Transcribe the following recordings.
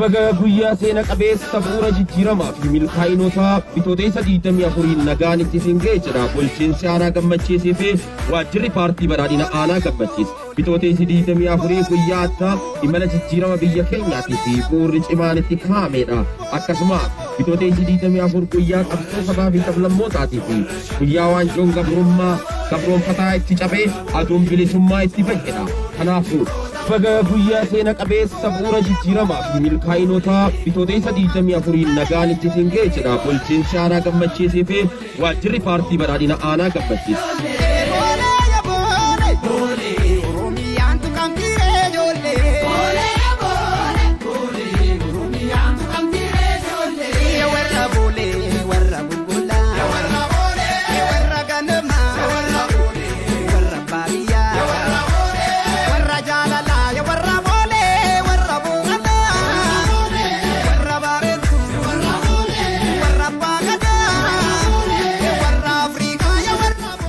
Baga guyyaa seena qabeessa bu'uura jijjiiramaa fi milkaa'inootaa Bitootessa 24 nagaan itti isin ga'e jedha bulchiinsi aanaa Gammachiisii fi waajjirri paartii badhaadhina aanaa Gammachiis. Bitootessi 24 guyyaa addaa imala jijjiirama biyya keenyaatii fi bu'uurri cimaan itti kaa'amedha. Akkasumas Bitootessi 24 guyyaa qabsoo sabaa fi sablammootaatii fi guyyaa waanjoon gabrummaa gabroonfataa itti cabee aduun bilisummaa itti bahedha. Kanaafuu baga guyyaa seena qabeessa bu'uura jijjiiramaa fi milkaa'inootaa Bitootessa 24 nagaan itti isin ga'e jedha bulchiinsi aanaa Gammachiisii fi waajjirri paartii badhaadhina aanaa Gammachiis.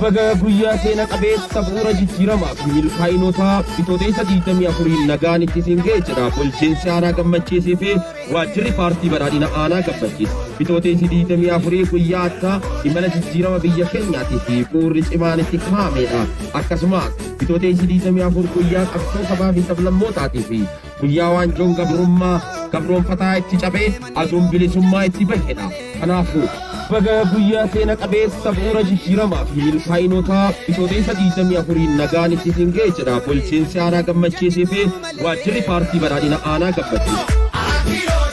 Baga guyyaa seena qabeessa bu'uura jijjiiramaa fi milkaa'inootaa Bitootessa 24 nagaan itti isin ga'e jedha bulchiinsi aanaa Gammachiisii fi waajjirri paartii badhaadhina aanaa Gammachiis. Bitootessi 24 guyyaa addaa imala jijjiirama biyya keenyaatii fi bu'uurri cimaan itti kaa'amedha. Akkasumas Bitootessi 24 guyyaa qabsoo sabaa fi sablammootaatii fi guyyaa waanjoon gabrummaa gabroonfataa itti cabee aduun bilisummaa itti bahedha. Kanaafuu baga guyyaa seena qabeessa bu'uura jijjiiramaa fi milkaa'inootaa Bitootessa 24 nagaan itti isin ga'e jedha bulchiinsi aanaa Gammachiisii fi waajjirri paartii badhaadhina aanaa Gammachiis.